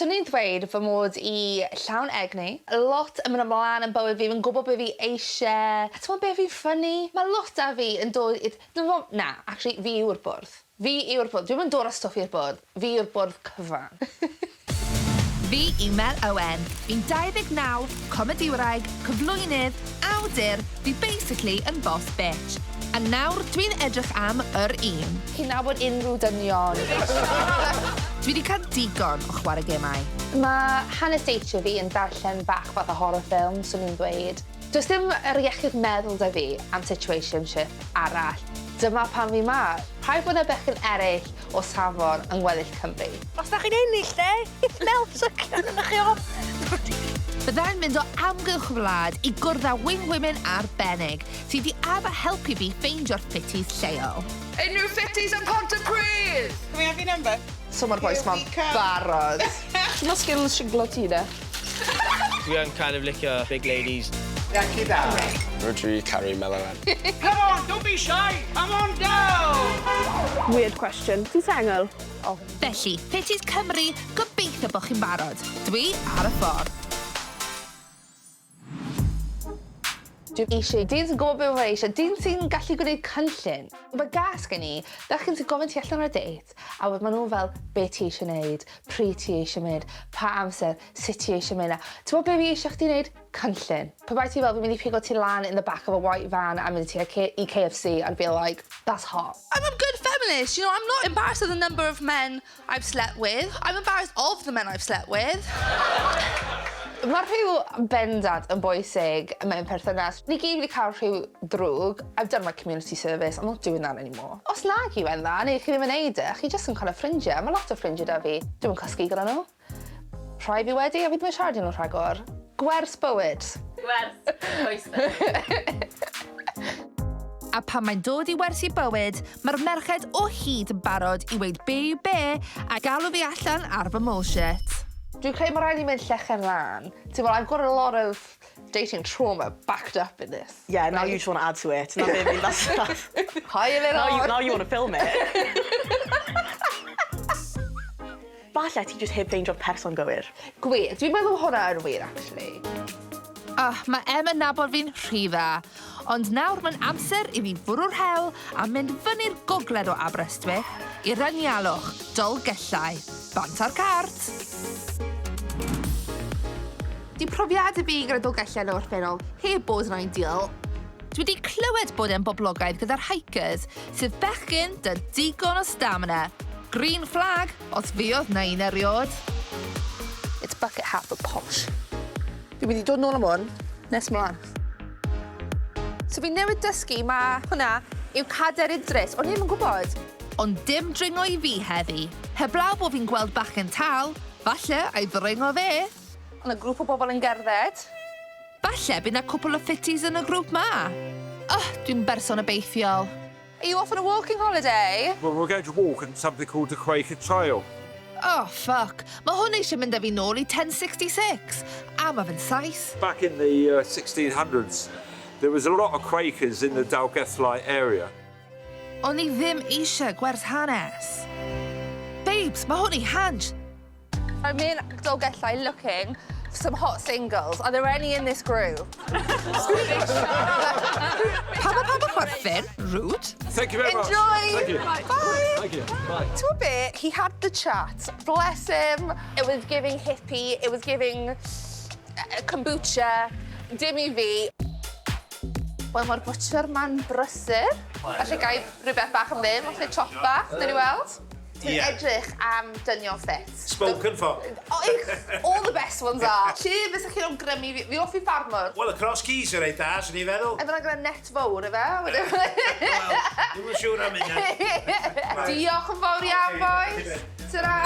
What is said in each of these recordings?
Swn i'n ddweud fy mod i llawn egni, lot yn mynd ymlaen yn bywyd fi, fi'n gwybod be fi eisiau, a timod be, fi'n funny. Mae lot 'da fi yn dod i'r... Dwi'm yn gwybod, na, actually fi yw'r bwrdd. Fi yw'r bwrdd. Dwi'm yn dod â stwff i'r bwrdd, fi yw'r bwrdd cyfan. Fi yw Mel Owen, fi'n 29, comedïwraig, cyflwynydd, awdur, fi basically yn boss bitch. A nawr dwi'n edrych am yr un. Chi'n nabod unrhyw dynion? Dwi 'di cael digon o chwarae gemau. Mae hanes deitio fi yn darllen bach fath o horror film, swn i'n ddweud. Does dim yr iechyd meddwl 'da fi am situationship arall. Dyma pam fi 'ma. Rhaid bod 'na bechgyn eraill o safon yng ngweddill Cymru. Os dach chi'n ennill de, Mel sycio arnoch chi off. Byddai'n mynd o amgylch y wlad i gwrdd â wing women arbennig sydd 'di addo helpu fi ffeindio'r fitties lleol. Unrhyw fitties yn Pontypridd! Can we have your number? So ma'r bois 'ma'n barod. Shwt ma skills siglo ti de? Dwi yn kind of licio big ladies. Iechyd da. Rhodri caru Mel Owen. Come on, don't be shy! Come on down! Weird question. Ti'n sengl? O. Felly, Fitties Cymru, gobeithio bod chi'n barod. Dwi ar y ffordd. Dwi eisiau dyn sy'n gwybod be mae fe eisiau, dyn sy'n gallu gwneud cynllun. Mae gas gen i, bechgyn sy'n gofyn ti allan ar date, a wedyn maen nhw fel, be ti eisiau wneud, pryd ti eisiau mynd, pa amser, sut ti eisiau mynd. A ti'n gwybod be fi eisiau chdi wneud? Cynllun. Pe bai ti fel, fi'n mynd i pigo ti lan in the back of a white van a mynd â ti i KFC, I'd be like, that's hot. I'm a good feminist, you know, I'm not embarrassed of the number of men I've slept with. I'm embarrassed of the men I've slept with. Mae rhyw bendant yn bwysig mewn perthynas. Ni gyd wedi cael rhyw ddrwg. I've done my community service, I'm not doing that anymore. Os nag yw e'n dda, neu chi ddim yn neud e, chi jyst yn kind of ffrindiau. Mae lot o ffrindiau 'da fi. Dwi'm yn cysgu gyda nhw. Rhai fi wedi, a fi ddim yn siarad i nhw rhagor. Gwers bywyd. Gwers oes. A pan mae'n dod i wersi bywyd, mae'r merched o hyd yn barod i weud be yw be a galw fi allan ar fy mbullshit. Dwi'n credu mae rhaid i mynd llechen lan. Ti'n gwybod, I've got a lot of dating trauma backed up in this. Yeah, now you just want to add to it. Na be fi, that's... that's... Pile it now on. You, now you want to film it. Falle ti jyst heb ffeindio'r person gywir. Gwir, dwi'n meddwl hwnna yn wir actually. Oh, mae Em yn nabod fi'n rhy dda. Ond nawr mae'n amser i fi fwrw'r hewl a mynd fyny'r gogledd o Aberystwyth i'r anialwch, Dolgellau. Bant ar cart! Di profiadau fi gyda Dolgellau yn y orffennol heb bod yn ideal. Dwi wedi clywed bod e'n boblogaidd gyda'r hikers, sydd bechgyn 'da digon o stamina. Green flag, os fuodd 'na un eriôd. It's bucket hat but posh. Dwi'n mynd i dod nôl am hwn nes mlaen. So fi newydd dysgu ma' hwnna yw Cader Idris. O'n i ddim yn gwybod. Ond dim dringo i fi heddi. Heblaw bo fi'n gweld bachgen tal, falle ai ddringo fe. O' 'na grŵp o bobl yn gerdded. Falle bydd 'na cwpl o fitties yn y grŵp 'ma. Ugh, dwi'n berson obeithiol. Are you off on a walking holiday? Well, we're going to walk on something called the Quaker Trail. Oh, fuck. Mae hwn eisiau mynd â fi nôl i 1066. A mae fe'n Sais. Back in the uh, 1600s, there was a lot of Quakers in the Dolgellau area. O'n i ddim eisiau gwers hanes. Babes, mae hwn i Hansh. I'm in Dolgellau looking for some hot singles. Are there any in this group? Pam mae pawb yn chwerthin? Rude. Thank you very much. Enjoy! Thank you. Bye! Thank you. Bye. Ti'n be? He had the chat. Bless him. It was giving hippie. It was giving kombucha. Dim i fi. Wel, mae'r butcher ma'n brysur. Falle gai rhywbeth bach am ddim, falle chop bach, newn ni weld. Ti'n Ie. edrych am dynion ffit. Spoken for. O, ich, all the best ones are. Lle fysech chi'n awgrymu fi? Fi hoffi ffarmwr. Wel, y cross keys yn reit da, swn i'n feddwl. Efo na gyda net fawr, efe? Wel, dwi'm yn siŵr am hynna. Diolch yn fawr iawn, boys. Ta-ra.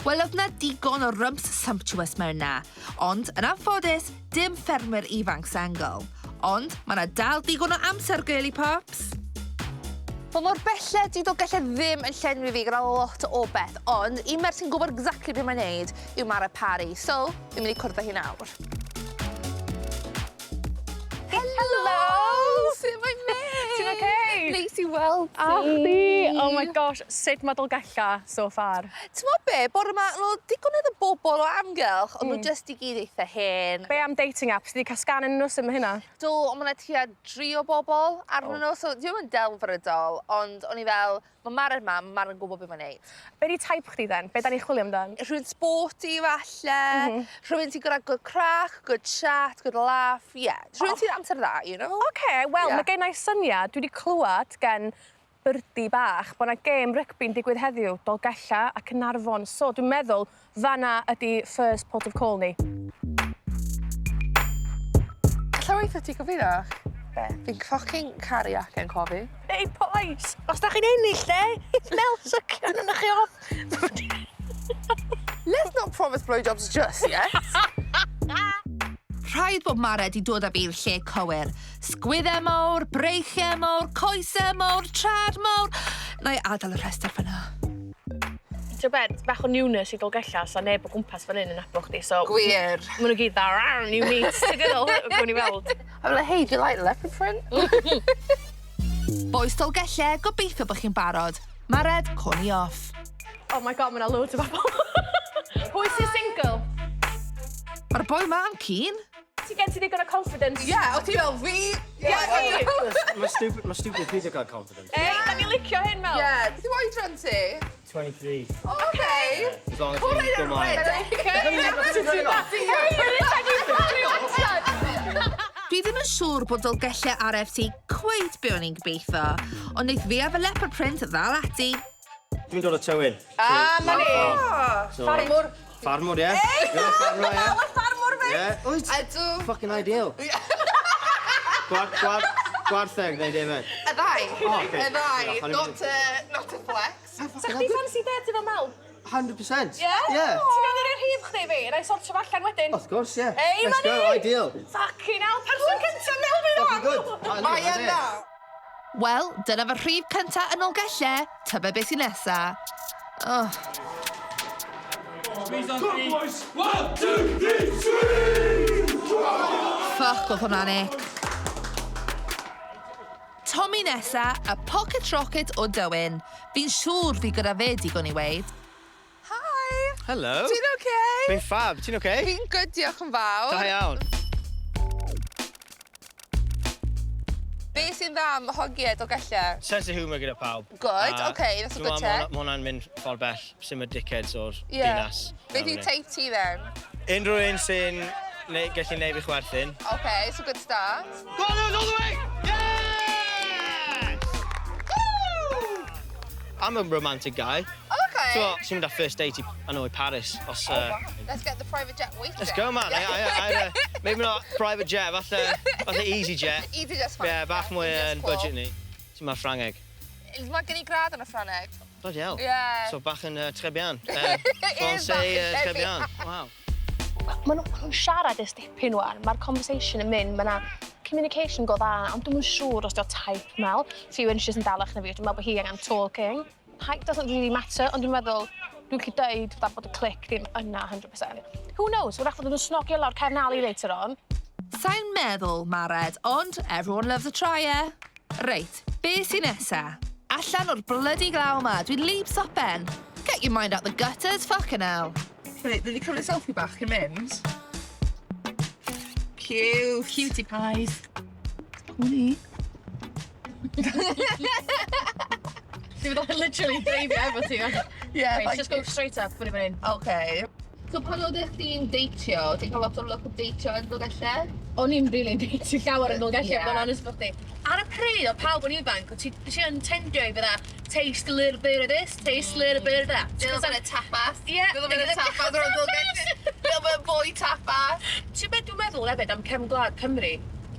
Wel, oedd 'na digon o rumps sumptuous mewn 'na, ond yn anffodus, dim ffermwyr ifanc sengl. Ond mae 'na dal digon o amser, girly pops. Wel, mor belled 'di Dolgellau ddim yn llenwi fi gyda lot o beth, ond un merch sy'n gwybod exactly be mae'n neud yw Mara Parry, so fi'n mynd i cwrdd â hi nawr. Helo! Sut mae'n mynd? Ti'n ocê? Neis Neis i weld ti. A chdi! Oh my gosh, sut mae Dolgella so far? T'mod be, bore 'ma, o' digonedd o bobl o amgylch, ond nhw jyst i gyd eitha hen. Be am dating apps? Ti 'di cael scan yn nhw, sut mae hynna? Do, ond ma' 'na tua 3 o bobl arnyn nhw, so dyw e'm yn delfrydol, ond o'n i fel, mae Mared 'ma, ma' Mared yn gwybod beth mae'n neud. Be di type chdi then? Be da ni'n chwilio amdan? Rhywun sporty falle, rhywun sy'n gyda good craic, good chat, good laugh, yeah. Rhywun sy'n amser dda, you know? Oce, wel, mae gen i syniad. Dwi wedi clywed gen byrdi bach bod 'na gêm rygbi'n digwydd heddiw, Dolgella a Caernarfon. So dwi'n meddwl fanna ydi first port of call ni. Alla weithio ti cyfeirach? Be? Fi'n fucking caru acen cofi. Hey, boys! Os da chi'n ennill, de, Mel sucio yn chi off. Let's not promise blowjobs just yet. Rhaid bod Mared i dod â fi i'r lle cywir. Sgwyddau mawr, breichiau mawr, coesau mawr, trad mawr. Na i adael y rhestr fyna. Ti'n bed, bach o newness i Dolgella, so neb o gwmpas fan hyn yn nabod chdi, so Gwir. Maen nhw gyd dda, "Rar, new meat." Ti'n gwybod, gwn i weld. I'm like, "Hey, do you like leopard print?" Bois Dolgellau, gobeithio bod chi'n barod. Mared, call ni off. Oh my God, mae 'na loads o bobl. Pwy sy'n single? Mae'r boi ma'n keen. Ti gen ti ddigon o confidence? Yeah, o ti fel fi? Yeah, fi. Mae stupid peidio cael confidence. Ei, da ni licio hyn, Mel. Yeah, beth yw oedran ti? 23. Okay. As long as Put ti'n it in go mlaen. red. Dwi ddim yn siŵr bod Dolgellau RFC cweit be o'n i'n gobeithio, ond wneith fi a fy leopard print ddal ati. Dwi'n dod o Tywyn. Ah, ma ni. So, Ffarmwr. Ffarmwr, ie. Ie, ffarmwr, ie. Ffarmwr fi. Ie. Wyt? Ydw. Fucking ideal. Gwartheg neu defaid? Y ddau. O, ocê. Y ddau. Diolch, o'n i'n Not to flex. Sa chdi fancy date efo Mel? 100%. Yeah? Yeah. Ti'n mynd i'r rhif chdi fi? Na i sortio fo allan wedyn. Of course, yeah. Hey, Let's go, money! ideal. Fucking hell, person cyntaf Mel fi Fucking good. Mae yna. Wel, dyna fy rhif cynta yn Nolgellau. Tybed beth sy'n nesa. Oh. Boys! One, two, three, three! Fuck, oedd hwnna'n ick. Tommy nesa, y pocket rocket o Dywyn. Fi'n siŵr fi gyda fe digon i weid. Hi. Hello. Ti'n okay? Fi'n fab, ti'n okay? Fi'n good, diolch yn fawr. Da iawn. Be sy'n dda am hogiau Dolgellau? Sense of humour gyda pawb. Good, okay, that's a good tip. Mae hwnna'n mynd ffordd bell, sy'n y dickheads o'r dinas. Beth yw type ti then? Unrhyw un sy'n gallu neud fi chwerthin. Okay, it's a good start. Go on, Lewis, all the way! Yes! Woo! I'm a romantic guy. Okay. So, sy'n mynd ar first date i, I know, i Paris. Os, Let's get the private jet waiting. Let's go, man. I, maybe not private jet, falle easy jet. Easy jet's fine. Yeah, bach mwy Easy yn jet's cool. budget ni. Ti'n ma Ffrangeg? Mae gen i grad yn y Ffrangeg. Bloody hell. Yeah. So bach yn très bien. It is Français, bach yn très très bien. Wow. Maen nhw'n siarad ers dipyn wan. Mae'r conversation yn mynd, mae yna communication go dda, ond dwi'm yn siŵr os 'di o type Mel. Few inches yn dalach na fi, dwi'n meddwl bod hi angen talking. Height doesn't really matter, ond dwi'n meddwl, dwi'n gallu deud fatha bod y click ddim yna 100%. Who knows, wrach fod nhw'n snogio lawr cefn alley later on. Sa'n meddwl, Mared, ond everyone loves a trier. Reit, be sy'n nesa? Allan o'r bloody glaw ma, dwi'n wlyb sopen. Get your mind out the gutters, fucking hell. Reit, dwi wedi cymryd selfie bach cyn mynd. Cute. Cutie pies. Hwni. Dwi'n meddwl literally dreifio efo ti. Yeah, Right, thank just go you. straight up, fyny fan hyn. Okay. So pan oeddech chdi'n deitio, ti'n cael lot o luck o deitio yn Dolgellau? O'n i'n really deitio llawer yn Dolgellau, yeah. Bod yn honest efo chdi. Ar y pryd, oedd pawb yn ifanc, o ti yn tendio i fydda, taste a little bit of this, taste a little bit of that. Little bit of tapas. Yeah. Little bit of tapas o'r Dolgellau. Little bit of boy tapas. Ti'n beth dwi'n meddwl hefyd am cefn gwlad Cymru,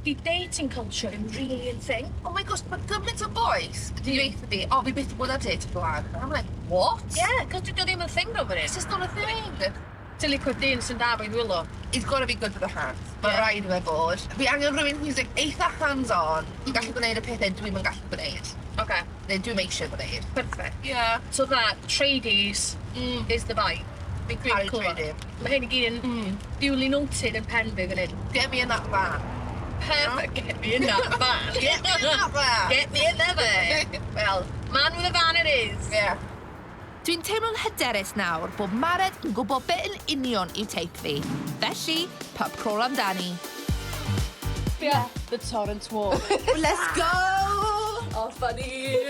di dating culture yn really in thing. Oh my gosh, mae gymaint o boys di dweud fi, "O, fi byth wedi bod ar date o blaen." And I'm like, "What?" Yeah, cos dwi ddim yn thing rhwng fan It's just not a thing. Ti'n licio dyn sy'n da fo'i ddwylo. He's got to be good with the hands. Mae rhaid i fe bod. Fi angen rhywun who's like eitha hands-on i gallu gwneud y pethau dwi'm yn gallu gwneud. Okay. Neu dwi'm eisiau gwneud. Perfect. Yeah. So that tradies is the vibe. Fi'n Dwi'n caru clywed. tradie. Mae hyn i gyd yn duly noted yn pen fi fan hyn. Get me in that van. Perfect. Get me in that van. Get me in that van. Get me in that van. Well, Man with a van it is. yeah. Dwi'n teimlo'n hyderus nawr bod Mared yn gwybod be yn union yw teip fi. Felly, pub crawl amdani. Yeah. The Torrent Walk. Let's go! Oh, funny.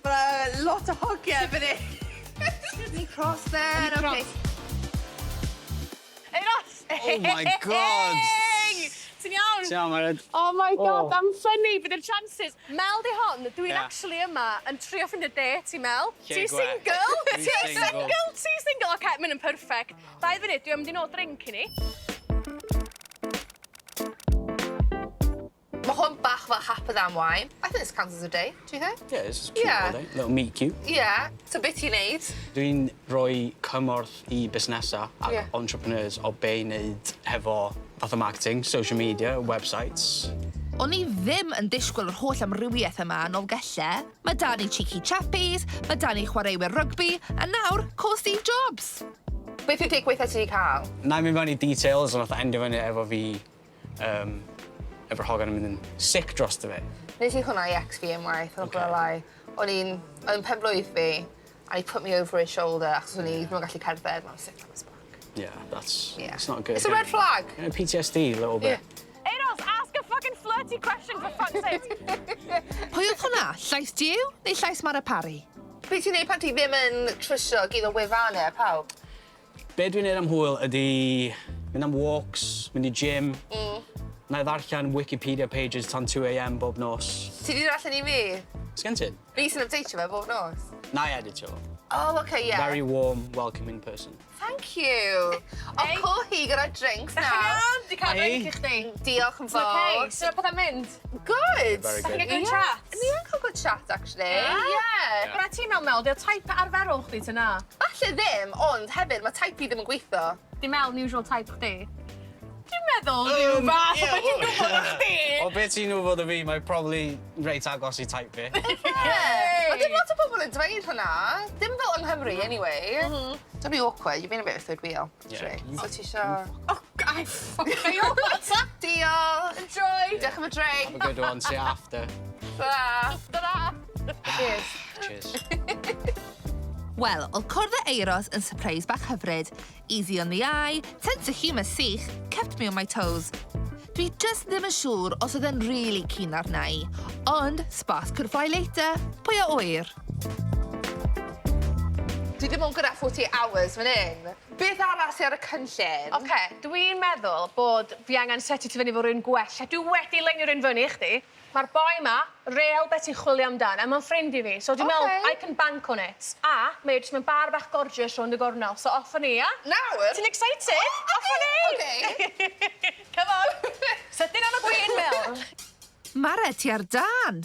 But lot o hogiau fan hyn. Ni cross there, okay. Euros! Oh my God! Ti'n iawn? Ti'n iawn, Mared? Oh my God, I'm funny, but the chances. Mel di hon, dwi'n Yeah. actually yma yn trio ffindio date i Mel. Lle Ti gwell. single? Dwi'n Ti single. single? Ti single? Oce, mynd yn perfect. Dau funud, dwi'n mynd i nôl drink i ni. Mae hwn bach fel hap o ddamwain. I think this counts as a date, do you think? Yeah, it's just cute Yeah. little date. Little meet cute. Yeah. So beth ti'n neud? Dwi'n rhoi cymorth i busnesau ac Yeah. entrepreneurs o be i wneud hefo fath o marketing, social media, websites. O'n i ddim yn disgwyl yr holl amrywiaeth yma yn Nolgellau. Mae 'da ni cheeky chappies, mae 'da ni chwaraewyr rygbi, a nawr, call Steve Jobs. Beth yw'r date gwaetha ti wedi cael? Na i mynd fewn i details, ond nath o endio fyny efo fi, efo'r hogan yn mynd yn sick dros fe. Nes i hwnna i ex fi unwaith, I'm not gonna lie. O'n i'n, o'n pen-blwydd fi, and he put me over his shoulder achos o'n i ddim yn gallu cerdded, and I was sick on his back. Yeah, that's, Yeah. it's not good. It's a red flag. Yeah, PTSD, a little bit. Yeah. Euros, ask a fucking flirty question for fuck's sake. Pwy oedd hwnna? Llais Duw neu llais Mara Parry? Beth ti'n neud pan ti ddim yn trwsio gyd o wefannau pawb? Be dwi'n neud am hwyl ydy mynd am walks, mynd i gym. Na i ddarllen Wikipedia pages tan 2 a.m. bob nos. Ti di darllen i fi? Sgen ti? Fi sy'n updateio fe bob nos. Na i editio fo. Oh, okay, yeah. Very warm, welcoming person. Thank you. O, cool hi gyda drinks Chi'n now. iawn? Di cael Hey. drink i chdi? Diolch yn It's okay. fawr. So pethau'n mynd? Good. Very Dach chi'n good. gael good chat? Ni yn cael good chat, actually. Yeah? Yeah. Gwna ti'n mewn Mel, di'r type arferol chdi ta na? Falle ddim, ond hefyd, mae type fi ddim yn gweithio. Di Mel yn usual type chdi? Dwi'n meddwl rhyw fath o beth ti'n gwybod o chdi. O beth ti'n gwybod o fi, mae probably reit agos i type fi. Yeah. Mae dim lot o bobl yn dweud hwnna. Dim fel yng Nghymru, anyway. Don't be awkward, you've been a bit of a third wheel. Yeah. So ti isio... Oh, I fucking Diolch. Enjoy. Diolch am y drink. Have a good one, see you after. Ta. Ta-ra. Cheers. Cheers. Wel, oedd cwrdd â Euros yn surprise bach hyfryd. Easy on the eye, sense of humour sych, kept me on my toes. Dwi just ddim yn siŵr os oedd e'n really keen arna i. Ond, sparks could fly later. Pwy a ŵyr? Dwi ddim ond gyda 48 hours fan hyn. Beth arall sydd ar y cynllun? Oce, dwi'n meddwl bod fi angen setio ti fyny efo rhywun gwell. A dwi wedi leinio rhywun fyny i chdi. Mae'r boi ma, real beth ti'n chwilio amdan, a mae'n ffrind i fi. So dwi'n Ocê. meddwl, I can bank on it. A mae o jyst mewn bar bach gorgeous rownd y gornel. So off â ni, ia? Nawr? Ti'n excited? Off â ni! Okay. Come on! Sydyn am y gwin, Mel. Mara, ti ar dan.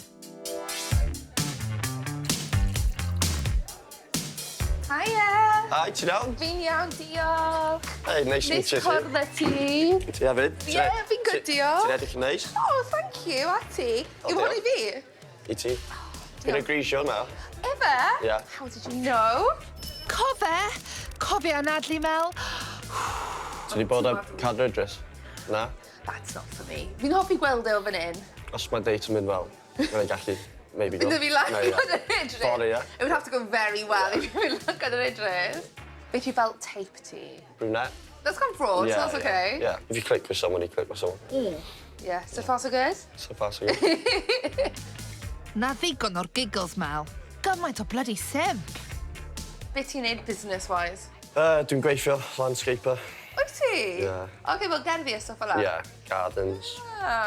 Hiya. Hi, ti'n iawn? Fi'n iawn, diolch. Hey, nice to meet Neis you. cwrdd â ti. Ti hefyd? Ti'n Ie, fi'n good, diolch. Ti'n edrych yn neis? Oh, thank you, a ti. O, Yw hwn i fi? I ti. Fi'n agreesio na. Efe? Yeah. How did you know? Cofe! Cofio anadlu, Mel. Ti wedi bod ar Cadair Idris? Na? That's not for me. Fi'n hoffi gweld e o fan hyn. Os mae date yn mynd fel, mae'n gallu maybe go. Bydd fi lan No, yeah. Cadair Idris. Fory, ie. It would have to go very well if you were lan Cadair Idris. Beth yw fel type ti? Brunette. That's gone broad, so that's okay. Yeah. If you click with someone, you click with someone. Yeah, so far so good? So far, so good. Na ddigon o'r giggles, Mel. Gymaint o bloody simp. Beth ti'n neud business-wise? Dwi'n gweithio, landscaper. Wyt ti? Yeah. Okay, fel gerddi a stuff fel 'na? Yeah, gardens.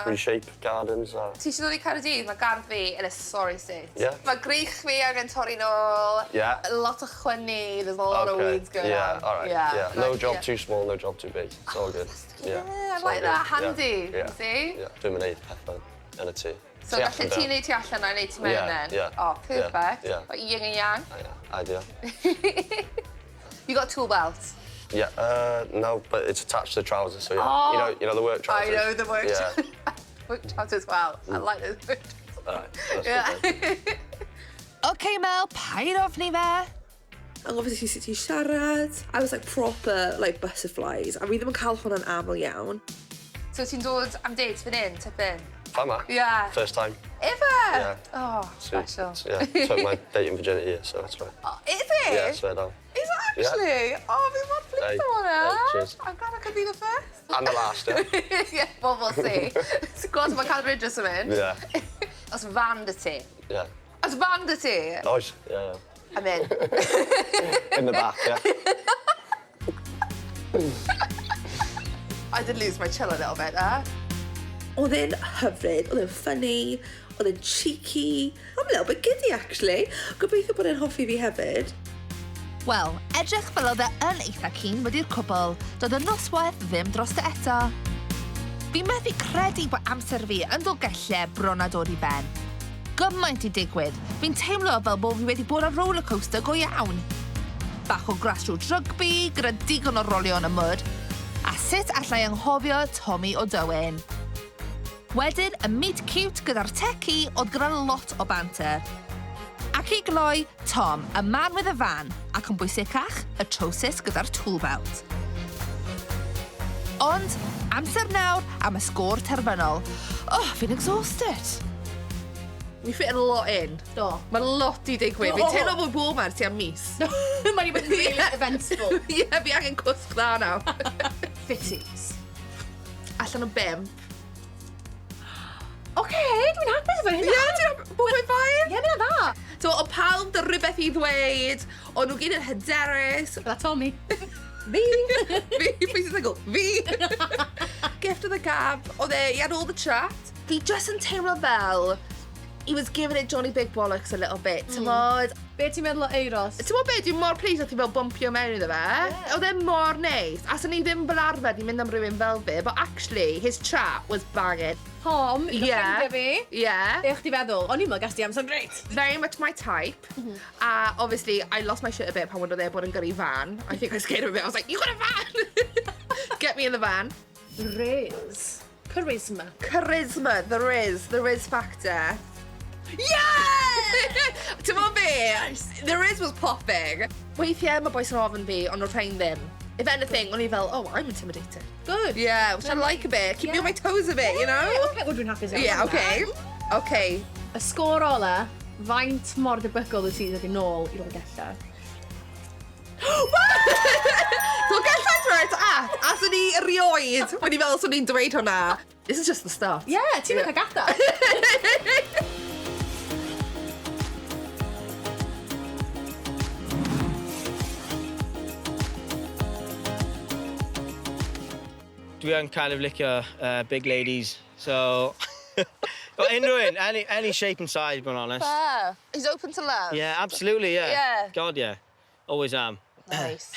Reshape gardens. A... Ti eisiau dod i Caerdydd? Mae gardd fi in a sorry state. Yeah. Mae grych fi angen torri nôl. Yeah. A lot o chwynnu. There's a lot of Okay. weeds going yeah, on. all right. Yeah. No like, job yeah. too small, no job too big. It's all good. Yeah, I it's all like that. good. Handy, Yeah. you see? Yeah. Dwi'n mynd pethau yn y tŷ. So Tu gallu allan ti do. neud ti allan a neud ti mewn Yeah, then? yeah, Oh, yeah, perfect. yeah. Like yin and yang. Oh, yeah, ideal. You got a tool belt? Yeah, no, but it's attached to the trousers, so yeah. Oh. You know the work trousers. I know the work Yeah. work trousers well. I like those work trousers. All right. That's Yeah. good then. OK, Mel, paid ofni fe. Yn gofyn i sut ti siarad. I was like proper like butterflies. A fi ddim yn cael hwnna'n aml iawn. So ti'n dod am dates fan hyn, tipyn? Fama? Yeah. First time. Ever? Yeah. Oh, special. Yeah, took my dating virginity here, so that's right. Oh, is it? Yeah, swear down. Is it actually? Yeah. Oh, fi mor pleased Hey, am hwnna. hey, cheers. I'm glad I could be the first. And the last, yeah. Yeah, well, we'll see. Ti'n gweld mae Cadw Idris yn mynd? Yeah. Os fan dy ti. Yeah. Os fan dy ti. Nice. Yeah, yeah. I'm in. In the back, yeah. I did lose my chill a little bit there. Oedd e'n hyfryd, oedd e'n funny, oedd e'n cheeky. I'm a little bit giddy, actually. Gobeithio bod e'n hoffi fi hefyd. Wel, edrych fel oedd e yn eitha keen wedi'r cwbl, doedd y noswaith ddim drosto eto. Fi methu credu bod amser fi yn Dolgellau bron â dod i ben. Gymaint i digwydd, fi'n teimlo fel bod fi wedi bod ar rollercoaster go iawn. Bach o grassroots rugby, gyda digon o rolio yn y mwd, a sut allai anghofio Tommy o Dywyn. Wedyn, y meet cute gyda'r techie oedd gyda lot o banter. Ac i gloi, Tom, y man with a van, ac yn bwysicach, y trowsus gyda'r tool belt. Ond, amser nawr am y sgôr terfynol. Oh, fi'n exhausted. We fit a lot in. Do. Mae lot i digwydd. Do. Fi'n teimlo bod bod ma'r tua mis. Mae wedi bod yn really eventful. Ie, yeah, fi angen cwsg dda nawr. Fitties. Allan o 5. Oce, dwi'n hapus efo hynna. Ie, ti'n 4.5? Ie, mae'n dda. So, o pawb dy rhywbeth i ddweud, o'n nhw gyd yn hyderus. Fel Tommy. Fi! Fi, pwy sy'n single? Fi! Gift of the gab. Oedd e, he had all the chat. Fi just yn teimlo fel, he was giving it Johnny Big Bollocks a little bit, t'mod? Be ti'n meddwl o Euros? Ti'n gwybod be, dwi'n mor pleased nath i fel bumpio mewn iddo fe. Oedd e mor neis. A swn i ddim fel arfer di mynd am rhywun fel fe, but actually, his chat was banging. Tom, un o Yeah. ffrindiau fi. Yeah. Be o'ch ti feddwl? O'n i'n meddwl gas ti amser great. Very much my type. A obviously, I lost my shit a bit pan wedodd e bod yn gyrru van. I think I scared him a bit. I was like, you got a van! Get me in the van. Riz. Charisma. Charisma, there is. There is factor. Yeah! Ti'n gwybod be? The Riz was popping. Weithiau mae boys yn ofyn fi, ond nhw'n rhain ddim. If anything, o'n i fel, oh, I'm intimidated. Good. Yeah, which I like a bit. Keep me on my toes a bit, you know? Yeah, okay, well, dwi'n hapus iawn. Yeah, okay. Okay. Y sgôr ola, faint mor debygol wyt ti ddod i nôl i Dolgellau? So gallai dweud at, a swn i erioed wedi fel swn i'n dweud hwnna. This is just the start. Yeah, ti'n mynd cael gadael. Dwi yn kind of licio big ladies, so... Well, unrhyw un, any shape and size, bod yn honest. Fair. He's open to love. Yeah, absolutely, yeah. Yeah. God, yeah. Always am. Nice.